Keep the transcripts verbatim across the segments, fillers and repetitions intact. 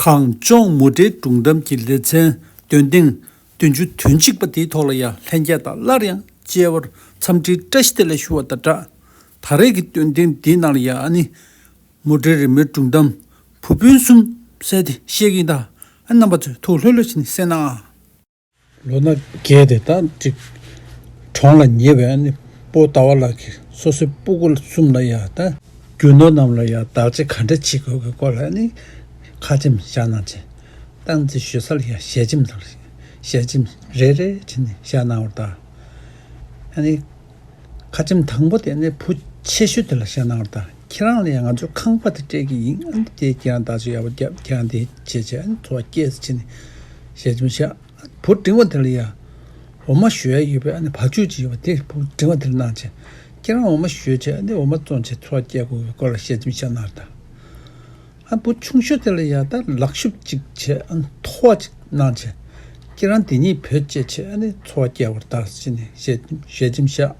གངས་ལྗོངས་མུ་འབྲེལ་སྒྲུང་གཏམ་གྱི་ལེ་ཚན་འདོན་ཐེངས་བདུན་ཅུ་དོན་གཅིག་པ་དེའི་ཐོག་ལ་ཡང་ལྷན་རྒྱས་དང་སླར་ཡང་མཇལ་བར་འཚམས་འདྲིའི་བཀྲ་ཤིས་བདེ་ལེགས་ཞུ་བ་དང་སྦྲགས། ད་རེས་ཀྱི་འདོན་ཐེངས་འདིའི་ནང་ལ་ཡང་ཨ་ནི་མུ་འབྲེལ་རི་མོའི་སྒྲུང་གཏམ་བུ་སྤུན་གསུམ་ཟེར་དེ་བཤད་ཀྱི་ཡིན། ད་ཨ་རྣམ་པ་ཚོས་ཐུགས་ལྷོད་ལྷོད་བྱས་ནས་གསན་གནང་ཨ། ལོ་ན་རྒས་ཏེ་ད་ཅིག་གྲོངས་ལ་ཉེ་བའི་ཨ་ནི་སྤོ་ཟླ་བ་ལགས་ཀྱིས་སོ་སོའི་སྤུ་གུ་གསུམ་ལ་ཡང་ད་རྒྱུ་ནོར་རྣམས་ལ་ཡང་བདག་གཅེས་ག་འདྲ་བྱེད་དགོས་ཀྱི་སྐོར་ལ་ཨ་ནི་ཁ་ཆེམས་བཞག་གནང་བྱས། སྟངས་འཛིན་ཞུ་ས་ལ་ཡང་ཞལ་ཆེམས་དང་ཞལ་ཆེམས་རེ་རེ་བྱས་ནས་བཞག་གནང་བར་གདའ། ཨ་ནི་ཁ་ཆེམས་དང་པོ་དེ་ནི་བུ་ཆེ་ཤོས་དེ་ལ་བཞག་གནང་བར་གདའ། ཁྱེད་རང་ལ་ཡང་ང་ཚོས་ཁང་པ་དེ་སྤྲད་ཀྱི་ཡིན། ཨ་ནི་དེ་ཁྱེད་རང་བདག་གཅེས་ཡག་པོ་རྒྱབ། ཁྱེད་རང་དེ་བྱས་བྱས་ཨ་ནི་འཚོ་བ་སྐྱེལ་ཟེར་བྱས་ནས་ཞལ་ཆེམས་བཞག་བུ་འབྲིང་བ་དེ་ལ་ཡང་འོ་མ་བཞོ་ཡ་ཡོད་པའི་ཨ་ནི་བ་ཕྱུགས་ཅིག་ཡོད་པ་དེ་བུ་འབྲིང་བ་དེ་ལ་གནང་བྱས། ཁྱེད་རང་འོ་མ་བཞོས་བྱས་ཨ་ནི་འོ་མ་བཙོང་བྱས་འཚོ་བ་སྐྱེལ་དགོས་པའི་སྐོར་ལ་ཞལ་ཆེམས་བཞག་གནང་བར་གདའ། ཨ་བུ་ཆུང་ཤོས་དེ་ལ་ཡང་ད་ལག་ཤུབས་གཅིག་བྱས་ཨ་ནི་ཐོ་བ་གཅིག་གནང་བྱས། ཁྱེད་རང་དེ་གཉིས་བེད་སྤྱད་བྱས་ཨ་ནི་འཚོ་བ་སྐྱེལ་བར་གདའ་ཟེར་ནས་ཞལ་ཞལ་ཆེམས་བཞག་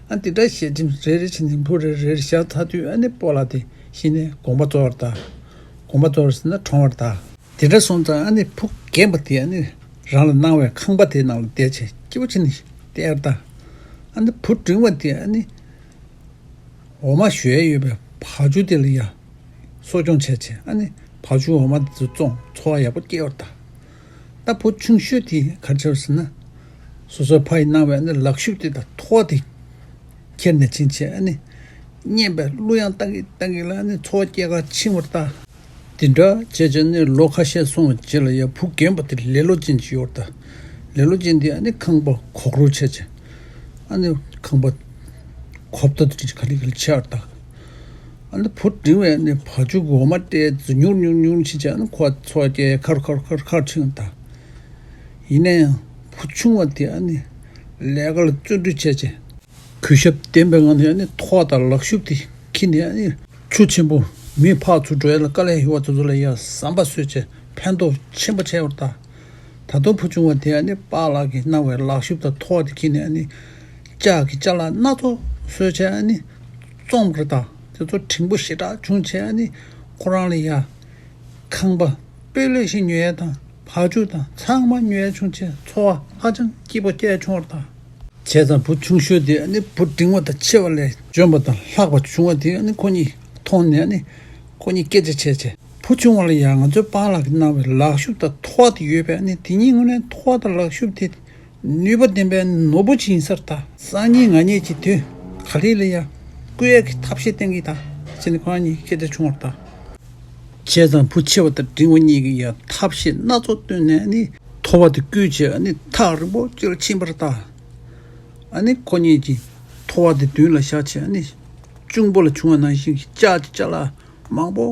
ཨ་དེ་འདྲ་ཞལ་ཆེམས་རེ་རེ་བྱས་ནས་བུ་རེ་རེ་རེ་བཞག་ཚར་དུས་ཨ་ནི་སྤོ་ལགས་དེ་གཞི་ནས་དགོངས་པ་རྫོགས་པར་གདའ། དགོངས་པ་རྫོགས་པར་ཟེར་ན་གྲོངས་པར་གདའ། དེ་འདྲ་སོང་ཙང་ཨ་ནི་བུ་རྒན་པ་དེ་ཨ་ནི་རང་ལ་གནང་བའི་ཁང་པ་དེའི་ནང་ལ་བསྡད་བྱས་སྐྱིད་པོ་བྱས་ནས་བསྡད་པར་གདའ། ཨ་ནི་བུ་འབྲིང་བ་དེ་ཨ་ནི་འོ་མ་བཞོ་ཡས་ཡོད་པའི་བ་ཕྱུགས་དེ་ལ་ཡ་གསོ་སྐྱོང་བྱས་བྱས་ཨ་ནི་བ་ཕྱུགས་འོ་མ་དེ་ཚོ་བཙོང་འཚོ་བ་ཡག་པོ་སྐྱེལ་བར་གདའ། ད་བུ་ཆུང་ཤོས་དེ་ག་རེ་བྱས་ཟེར་ན། སོ་སོའི་ཕ་ཡིས་གནང་བའི་ཨ་ནི་ལག་ཤུབས་དེ་དང་ཐོ་བ་དེ་ཁྱེར་ནས་ཕྱིན་བྱས་ཨ་ནི་བསྙེན་པའི་གླུ་དབྱངས་བཏང་གིན་བཏང་གིན་ལ་ཨ་ནི་འཚོ་བ་སྐྱེལ་གར་ཕྱིན་པར་གདའ། དེ་འདྲ་བྱས་བྱས་ནས་ལོ་ཁ་ཤས་སོང་བའི་རྗེས་ལ་ཡ་བུ་རྒན་པ་དེ་ལེ་ལོ་ཅན་ཅིག་ཡོད་པར་གདའ། ལེ་ལོ་ཅན་དེ་ཨ་ནི་ཁང་པ་གོག་རོ་བྱས་བྱས། ཨ་ནི་ཁང་པ་གོབ་ཏོ་དེ་ག་ལེ་ག་ལེ་ཆགས་པར་གདའ། ཨ་ནི་བུ་འབྲིང་བས་ཨ་ནི་བ་ཕྱུགས་འོ་མ་སྤྲད་ཉུང་ཉུང་ཉུང་བྱས་བྱས་ཨ་ནི་ཁོ་འཚོ་བ་སྐྱེལ་ཁར་ཁར་ཁར་ཁར་ཕྱིན་པར་གདའ། ཡིན་ན་ཡང་བུ་ཆུང་བ་དེ་ཨ་ནི་ལས་ཀ་ལ་བརྩོན་འགྲུས་བྱས་བྱས། གུས་ཞབས་ལྡན་པའི་ངང་ནས་ཨ་ནི་ཐོ་བ་དང་ལག་ཤུབས་དེ་ཁྱེར་ནས་ཨ་ནི་ཆུ་ཆེན་པོ་མི་ཕར་ཚུར་འགྲོ་ཡ་ལ་དཀའ་ལས་ཡོད་པ་དེ་ཚོ་ལ་ཡ་ཟམ་པ་བཟོས་བྱས་ཕན་ཐོགས་ཆེན་པོ་བྱས་པར་གདའ། ད་དུང་བུ་ཆུང་བ་དེ་ཨ་ནི་པཱ་ལགས་ཀྱིས་གནང་བའི་ལག་ཤུབས་དང་ཐོ་བ་དེ་ཁྱེར་ནས་ཨ་ནི་ལྕགས་ཀྱི་ཅ་ལག་སྣ་ཚོགས་བཟོས་བྱས་ཨ་ནི་བཙོང་པར་གདའ། དེ་ཚོ་བྲིན་པོ་ཞེ་དྲག་བྱུང་བྱས་ཨ་ནི་ཁོ་རང་ལ་ཡ་ཁང་པ་སྤོས་ལོས་ཤིག་ཉོ་ཡས་དང་བ་ཕྱུགས་དང་ཚང་མ་ཉོ་ཡས་བྱུང་བྱས་འཚོ་བ་ཧ་ཅང་སྐྱིད་པོ་སྐྱེལ་བྱུང་བར་གདའ། བྱས་ཙང་བུ་ཆུང་ཤོས་དེ་ཨ་ནི་བུ་འབྲིང་བ་དང་ཕྱེད་པ་ལས་འཇོན་པ་དང་ལྷག་པ་བྱུང་བ་དེ་ཨ་ནི་ཁོ་གཉིས་མཐོང་ནས་ཨ་ནི་ཁོ་གཉིས་སྐད་ཆ་བྱས་བྱས། བུ་ཆུང་བ་ལ་ཡང་ང་ཚོའི་པཱ་ལགས་ཀྱིས་གནང་བའི་ལག་ཤུབས་དང་ཐོ་བ་དེ་ཡོད་པས་ཨ་ནི་དེ་གཉིས་དངོས་གནས་ཐོ་བ་དང་ལག་ཤུབས་དེ་ནུས་པ་ལྡན་པའི་ནོར་བུ་ཅིག་ཡིན་ས་རེད་ད། སང་ཉིན་གནངས་ཉིན་གྱི་དུས་ག་ལེ་ལ་ཡ་བརྐུ་ཡས་ཀྱི་ཐབས་ཤེས་གཏོང་གི་ད་ཟེར་ནས་ཁོ་གཉིས་སྐད་ཆ་བྱུང་བར་གདའ། བྱས་ཙང་བུ་ཆེ་བ་དང་འབྲིང་བ་གཉིས་ཀྱིས་ཡང་ཐབས་ཤེས་སྣ་ཚོགས་བཏོན་ནས་ཨ་ནི་ཐོ་བ་དེ་བརྐུས་བྱས་ཨ་ནི་ཐག་རིང་པོ་ཅིག་ལ་ཕྱིན་པར་གདའ། ཨ་ནི་ཁོ་གཉིས་ཀྱིས་ཐོ་བ་དེ་མདུན་ལ་བཞག་བྱས་ཨ་ནི་གཅུང་པོ་ལ་བྱུང་བ་ནང་བཞིན་གྱི་ལྕགས་ཀྱི་ཅ་ལག་མང་པོ་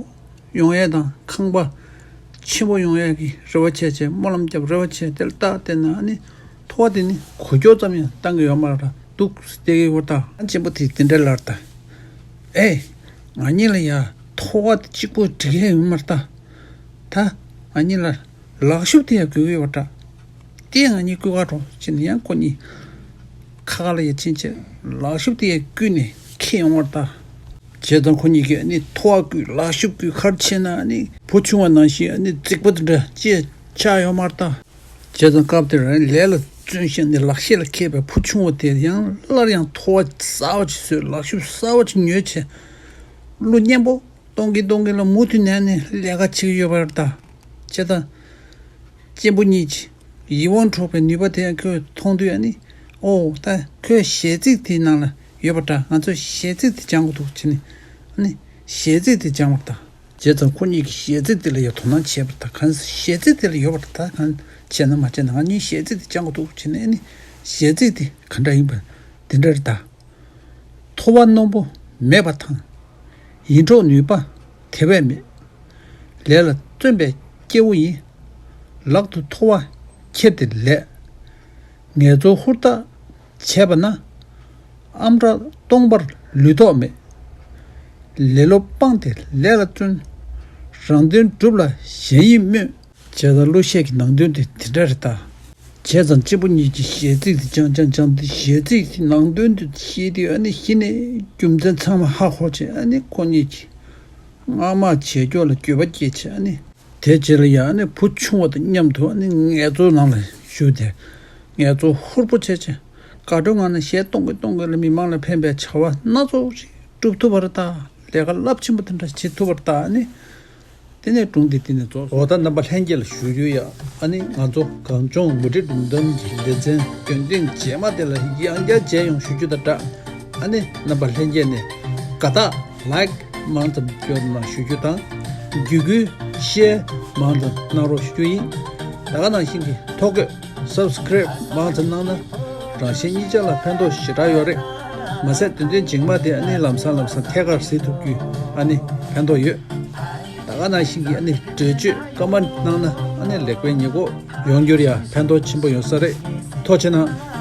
ཡོང་ཡས་དང་ཁང་པ་ཆེན་པོ་ཡོང་ཡས་ཀྱི་རེ་བ་བྱས་བྱས་སྨོན་ལམ་བརྒྱབ་རེ་བ་བྱས་དེ་ལ་བལྟས་བལྟས་ན་ཨ་ནི་ཐོ་བ་དེ་ནི་གོ་ཁྱོ་ཙམ་ཡང་བཏང་གི་ཡོད་མ་རེད་འདུག་ཟེར་བསྡད་ཀྱི་ཡོད་པར་གདའ། ཨ་གཅེན་པོ་དེས་དེ་འདྲ་ལབ་པར་གདའ། ཨེ། ང་གཉིས་ལ་ཡ་ཐོ་བ་དེ་གཅིག་པོ་འགྲིག་ཡས་ཡོད་མ་རེད་ད། ད་ང་གཉིས་ལ་ལག་ཤུབས་དེ་ཡ་དགོས་ཀྱི་ཡོད་པ་འདྲ། དེ་ང་གཉིས་བརྐུ་ག་འགྲོ་ཟེར་ནས་ཡང་ཁོ་གཉིས་ཁ་ཁ་ལ་ཡ་ཕྱིན་བྱས་ལག་ཤུབས་དེ་ཡ་བརྐུས་ནས་འཁྱེར་ཡོང་བར་གདའ། བྱས་ཙང་ཁོ་གཉིས་ཀྱིས་ཨ་ནི་ཐོ་བ་བརྐུས་ལག་ཤུབས་བརྐུས་ག་རེ་བྱས་ན་ཨ་ནི་བུ་ཆུང་བ་ནང་བཞིན་ཨ་ནི་རྫིག་པ་དེ་འདྲ་ཅིག་ཆགས་ཡོད་མ་རེད་ད། བྱས་ཙང་སྐབས་དེར་ལས་ལ་བརྩོན་བཞིན་ནས་ལག་ཤེས་ལ་མཁས་པའི་བུ་ཆུང་བ་དེ་ཡང་སླར་ཡང་ཐོ་བ་གསར་བ་ཅིག་བཟོས་ལག་ཤུབས་གསར་བ་ཅིག་ཉོས་བྱས། གླུ་སྙན་པོ་གཏོང་གིན་གཏོང་གིན་ལ་མུ་མཐུད་ནས་ནི་ལས་ཀ་བྱེད་ཀྱི་ཡོད་པ་རེད་ད། བྱས་ཙང་གཅེན་པོ་གཉིས་ཀྱི་ཡིད་དབང་འཕྲོག་པའི་ནུས་པ་དེ་ཁོས་མཐོང་དུས་ཨ་ནི་ཨོ་ད་ཁོས་གཞས་ཚིག་དེའི་ནང་ལ་ཡོད་པ་འདྲ། ང་ཚོས་གཞས་ཚིག་དེ་སྦྱང་དགོས་འདུག་བྱས་ནས་ཨ་ནི་གཞས་ཚིག་དེ་སྦྱང་བར་གདའ། བྱས་ཙང་ཁོ་གཉིས་ཀྱིས་གཞས་ཚིག་དེ་ལ་ཡང་དོ་སྣང་བྱས་པ་དང་གང་གཞས་ཚིག་དེ་ལ་ཡོད་པ་དང་གང་བྱས་ན་མ་བྱས་ན་ང་གཉིས་གཞས་ཚིག་དེ་སྦྱང་དགོས་འདུག་བྱས་ནས་ཨ་ནི་གཞས་ཚིག་དེ་ག་འདྲ་ཡིན་པ་དེ་འདྲ་རེད་ད། ཐོ་བ་རྣོན་པོ་མེད་པ་དང་། ཡིད་འཕྲོག་ནུས་པ་དེ་བས་མེད། ལས་ལ་བརྩོན་པའི་སྐྱེ་བོ་ཡིན། ལག་ཏུ་ཐོ་བ་ཁྱེར་ཏེ་ལས། ངལ་འཚོ་ཧུར་ཐག་བྱས་པ་ན། ཨམ་ཕྲག་སྟོང་པར་ལུས་ཐོག་མེད། ལེ་ལོ་སྤངས་ཏེ་ལས་ལ་བརྩོན། རང་དོན་སྒྲུབ་ལ་གཞན་ཡིད་སྨོན། བྱས་ཙང་གླུ་གཞས་ཀྱི་ནང་དོན་དེ་དེ་འདྲ་རེད་ད། བྱས་ཙང་གཅེན་པོ་གཉིས་ཀྱིས་གཞས་ཚིག་དེ་སྦྱང་སྦྱང་སྦྱང་དེ་གཞས་ཚིག་གི་ནང་དོན་དེ་ཤེས་དུས་ཨ་ནི་གཞི་ནས་རྒྱུ་མཚན་ཚང་མ་ཧ་གོ་བྱས་ཨ་ནི་ཁོ་གཉིས་ཀྱིས་སྔ་མ་བྱས་རྒྱུ་ལ་འགྱོད་པ་སྐྱེས་བྱས་ཨ་ནི། དེ་རྗེས་ལ་ཡང་ཨ་ནི་བུ་ཆུང་བ་དང་མཉམ་དུ་ཨ་ནི་ངལ་རྩོལ་ནང་ལ་ཞུགས་ཏེ། ངལ་རྩོལ་ཧུར་པོ་བྱས་བྱས། དགའ་སྤྲོའི་ངང་ནས་གཞས་གཏོང་གི་གཏོང་གི་ལ་མི་མང་ལ་ཕན་པའི་བྱ་བ་སྣ་ཚོགས་ཤིག་སྒྲུབ་ཐུབ་པ་རེད་ད། ལས་ཀ་རླབས་ཆེན་པོ་དེ་འདྲ་བྱེད་ཐུབ་པ་རེད་ད་ཨ་ནི། དེ་ནས་སྒྲུང་འདི་དེ་ནས་རྫོགས། འོ་ད་རྣམ་པ་ལྷན་རྒྱས་ལ་ཞུ་རྒྱུ་ཡ། ཨ་ནི་ང་ཚོ་གངས་ལྗོངས་མུ་འབྲེལ་སྒྲུང་གཏམ་གྱི་ལེ་ཚན་འདོན་ཐེངས་རྗེས་མ་དེ་ལ་ཡང་བསྐྱར་མཇལ་ཡོང་ཞུ་རྒྱུ་དང་སྦྲགས། ཨ་ནི་རྣམ་པ་ལྷན་རྒྱས་ནས་དགའ་རྟགས་ལའིཀ་མང་ཙམ་སྐྱོན་གནང་ཞུ་རྒྱུ་དང་། བརྒྱུད་སྐུལ་ཤེར་མང་ཙམ་གནང་རོགས་ཞུ་རྒྱུ་ཡིན། ད་ག་ནང་བཞིན་གྱི་ཐོ་འགོད་སབ་སི་ཀ་རེབ་མང་ཙམ་གནང་ན་རང་གཞན་གཉིས་ཆ་ལ་ཕན་ཐོགས་ཞེ་དྲག་ཡོད་རེད། མ་ཟད་འདོན་ཐེངས་རྗེས་མ་དེ་ཨ་ནི་ལམ་སང་ལམ་སང་ཐད་ཀར་གཟིགས་ཐུབ་རྒྱུའི་ཨ་ནི་ཕན་ཐོགས་ཡོད། ད་ག་ནང་བཞིན་གྱི་ཨ་ནི་འགྲེལ་བརྗོད་ཀོ་མེན་ཊི་གནང་ན་ཨ་ནི་ལེགས་སྤེལ་ཉེས་འགོག་ཡོང་རྒྱུར་ཡང་ཕན་ཐོགས་ཆེན་པོ་ཡོང་ས་རེད། ཐུགས་རྗེ་གནང་།